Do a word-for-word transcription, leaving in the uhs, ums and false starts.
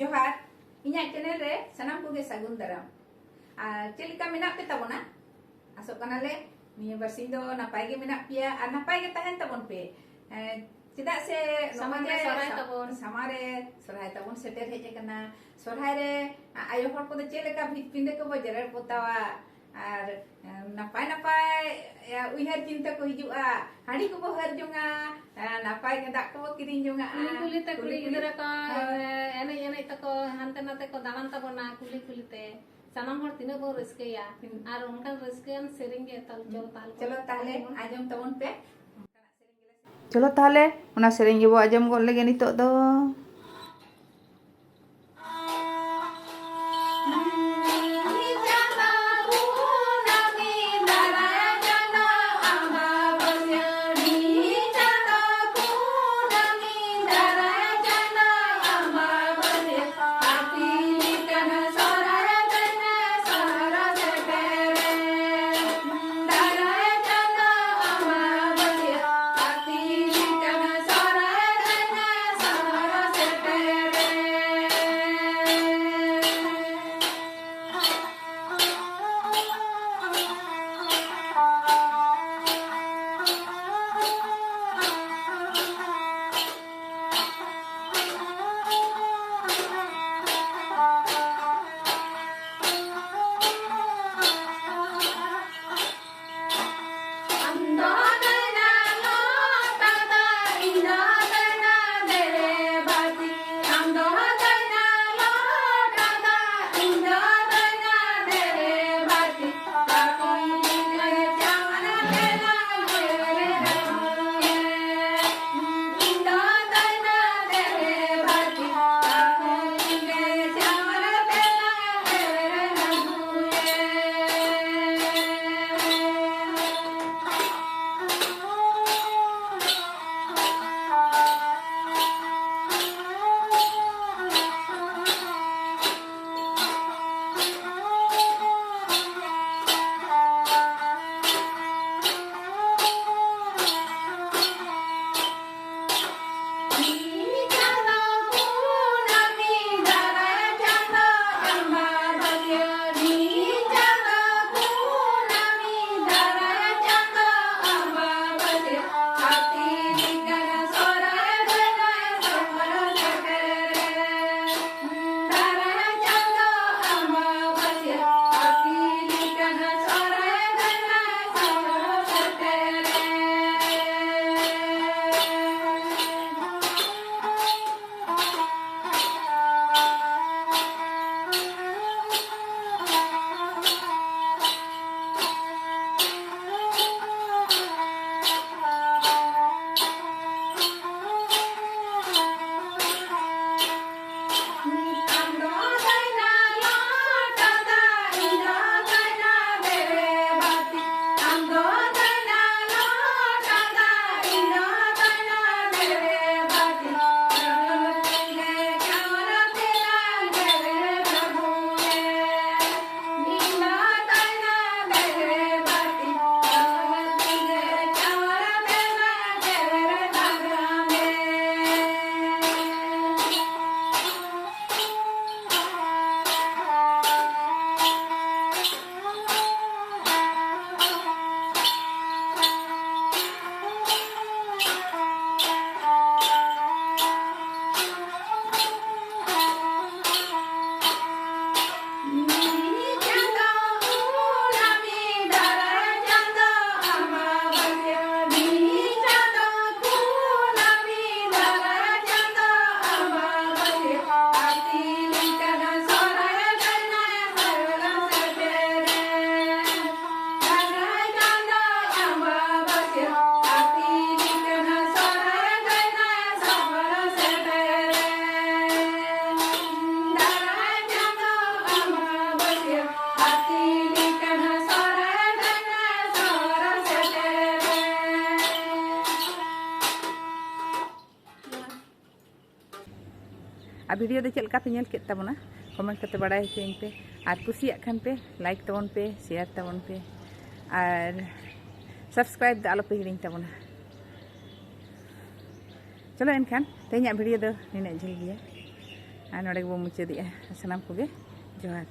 ᱡᱚᱦᱟᱨ, ᱤᱧᱟᱹᱜ ᱪᱮᱱᱮᱞ ᱨᱮ ᱥᱟᱱᱟᱢ ᱠᱚᱜᱮ ᱥᱟᱹᱜᱩᱱ ᱫᱟᱨᱟᱢ᱾ ᱟᱨ ᱪᱮᱫ ᱞᱮᱠᱟ ᱢᱮᱱᱟᱜ ᱯᱮ ᱛᱟᱵᱚᱱᱟ? ᱟᱥᱚᱜ ᱠᱟᱱᱟᱞᱮ ᱱᱤᱭᱟᱹ ᱵᱟᱨᱥᱤᱧ ᱫᱚ ᱱᱟᱯᱟᱭ ᱜᱮ ᱢᱮᱱᱟᱜ ᱯᱮᱭᱟ ᱟᱨ ᱱᱟᱯᱟᱭ ᱜᱮ ᱛᱟᱦᱮᱱ ᱛᱟᱵᱚᱱ ᱯᱮ᱾ ᱮᱸ, ᱪᱮᱫᱟᱜ ᱥᱮ ᱱᱚᱜᱼᱚᱭ ᱥᱟᱢᱟᱝ ᱨᱮ ᱡᱮ ᱥᱚᱨᱦᱟᱭ ᱥᱟᱢ-, ᱛᱟᱵᱚᱱ᱾ ᱥᱟᱢᱟᱝ ᱨᱮ ᱥᱚᱨᱦᱟᱭ ᱛᱟᱵᱚᱱ ᱥᱮᱴᱮᱨ ᱦᱮᱡ ᱟᱠᱟᱱᱟ᱾ ᱥᱚᱨᱦᱟᱭ ᱨᱮ ᱟ-, ᱟᱭᱳ ᱦᱚᱲ ᱠᱚᱫᱚ ᱪᱮᱫ ᱞᱮᱠᱟ ᱵᱷᱤᱛ ᱯᱤᱸᱰᱟᱹ ᱠᱚᱵᱚ ᱡᱮᱨᱮᱲ ᱯᱚᱛᱟᱣᱟ? ᱟᱨ, ᱮᱸ, ᱱᱟᱯᱟᱭ ᱱᱟᱯᱟᱭ, ᱮᱸ, ᱩᱭᱦᱟᱹᱨ ᱪᱤᱱᱛᱟᱹ ᱠᱚ ᱦᱤᱡᱩᱜᱼᱟ᱾ ᱦᱟᱺᱰᱤ ᱠᱚᱵᱚ ᱦᱟᱹᱨ ᱡᱚᱝᱟ, ᱮᱸ, ᱱᱟᱯᱟᱭ ᱜᱮᱸᱫᱟᱜ ᱠᱚᱵᱚ ᱠᱤᱨᱤᱧ ᱡᱚᱝᱟᱜᱼᱟ᱾ ᱠᱩᱞᱦᱤ ᱠᱩᱞᱦᱤ ᱛᱮ ᱠᱩᱲᱤ ᱠᱩᱞᱦᱤ ᱠᱩᱞᱦᱤ᱾ ᱜᱤᱫᱽᱨᱟᱹ ᱠᱚ, ᱦᱮᱸ᱾ ᱮᱸ, ᱮᱱᱮᱡ ᱮᱱᱮᱡ ᱛᱮᱠᱚ ᱦᱟᱱᱛᱮ ᱱᱟᱛᱮ ᱠᱚ ᱫᱟᱬᱟᱱ ᱛᱟᱵᱚᱱᱟ ᱠᱩᱞᱦᱤ ᱠᱩᱞᱦᱤ ᱛᱮ᱾ ᱥᱟᱱᱟᱢ ᱦᱚᱲ ᱛᱤᱱᱟᱹᱜ ᱵᱚᱱ ᱨᱟᱹᱥᱠᱟᱹᱭᱟ᱾ ᱦᱩᱸ᱾ ᱟᱨ ᱚᱱᱠᱟᱱ ᱨᱟᱹᱥᱠᱟᱹᱣᱟᱱ ᱥᱮᱨᱮᱧ ᱜᱮ ᱛᱟᱦᱞᱮ ᱪᱚᱞᱚ ᱛᱟᱦᱞᱮ᱾ ᱪᱚᱞᱚ ᱛᱟᱦᱞᱮ ᱟᱸᱡᱚᱢ ᱛᱟᱵᱚᱱ ᱯᱮ᱾ ᱪᱚᱞᱚ ᱛᱟᱦᱞᱮ, ᱚᱱᱟ ᱥᱮᱨᱮᱧ ᱜᱮᱵᱚ ᱟᱸᱡᱚᱢ ᱜᱚᱫ ᱞᱮᱜᱮ ᱱᱤᱛᱚᱜ ᱫᱚ᱾ ᱟᱨ video ᱫᱚ ᱪᱮᱫ ᱞᱮᱠᱟ ᱯᱮ ᱧᱮᱞ ᱠᱮᱫ ᱛᱟᱵᱚᱱᱟ, comment ᱠᱟᱛᱮ ᱵᱟᱲᱟᱭ ᱦᱚᱪᱚᱧ ᱯᱮ᱾ ᱟᱨ ᱠᱩᱥᱤᱭᱟᱜ ᱠᱷᱟᱱ ᱯᱮ, like ᱛᱟᱵᱚᱱ ᱯᱮ, share ᱛᱟᱵᱚᱱ ᱯᱮ, ᱟᱨ subscribe ᱫᱚ ᱟᱞᱚ ᱯᱮ ᱦᱤᱲᱤᱧ ᱛᱟᱵᱚᱱᱟ᱾ ᱪᱚᱞᱚ ᱮᱱᱠᱷᱟᱱ ᱛᱮᱦᱮᱧᱟᱜ video ᱫᱚ ᱱᱤᱱᱟᱹᱜ ᱡᱷᱟᱹᱞ ᱜᱮᱭᱟ, ᱟᱨ ᱱᱚᱰᱮ ᱜᱮᱵᱚᱱ ᱢᱩᱪᱟᱹᱫᱮᱜᱼᱟ᱾ ᱥᱟᱱᱟᱢ ᱠᱚᱜᱮ ᱡᱚᱦᱟᱨ᱾